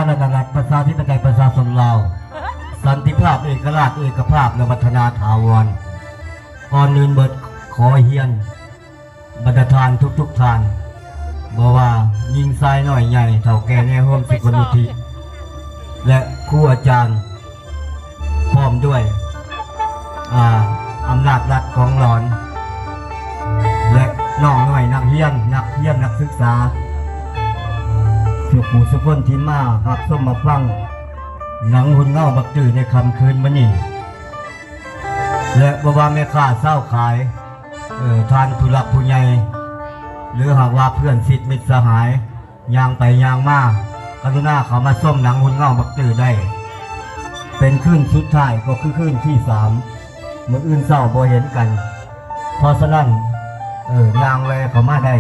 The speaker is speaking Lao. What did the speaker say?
ສາທາລະນະລັດ ປະຊາທິປະໄຕ ປະຊາຊົນລາວ ສັນຕິພາບ ເອກະລາດ ເອກະພາບ ແລະ ວັດທະນາຖາວອນ. ກ່ອນອື່ນເບິດ ຂໍຮຽນບັນດາທ່ານທຸກໆທ່ານ ບໍ່ວ່າຍິງຊາຍ ນ້ອຍໃຫຍ່ ເຖົ້າແກ່ ແນວໂຮມ ສຸຄະນຸທິ ແລະ ຄູອາຈານ ພ້ອມດ້ວຍ ອ່າ ອຳນາດລັດຂອງຫຼອນ ແລະ ນ້ອງນ້ອຍນັກຮຽນ ນັກຮຽນ ນັກສຶກສາ ທຸກຜູ້ທຸກຄົນທີ່ມາຮັບຊົມມາຟັງໜັງຮຸ່ນເງົາບັກຕື້ໃນຄ່ຳຄືນມື້ນີ້ ແລະ ບໍ່ວ່າແມ່ຄ້າຊາວຂາຍ ເອີ ທ່ານຜູ້ຫຼັກຜູ້ໃຫຍ່ ຫຼືຫາກວ່າເພື່ອນຊິດມິດສະຫາຍ ຍ່າງໄປຍ່າງມາ ກະລຸນາເຂົ້າມາຊົມໜັງຮຸ່ນເງົາບັກຕື້ໄດ້ ເປັນຄືນສຸດທ້າຍ ກໍຄືຄືນທີສາມ ມື້ອື່ນເຊົ້າບໍ່ເຫັນກັນ ເພາະສະນັ້ນ ເອີ ຍ່າງແວ່ເຂົ້າມາໄດ້.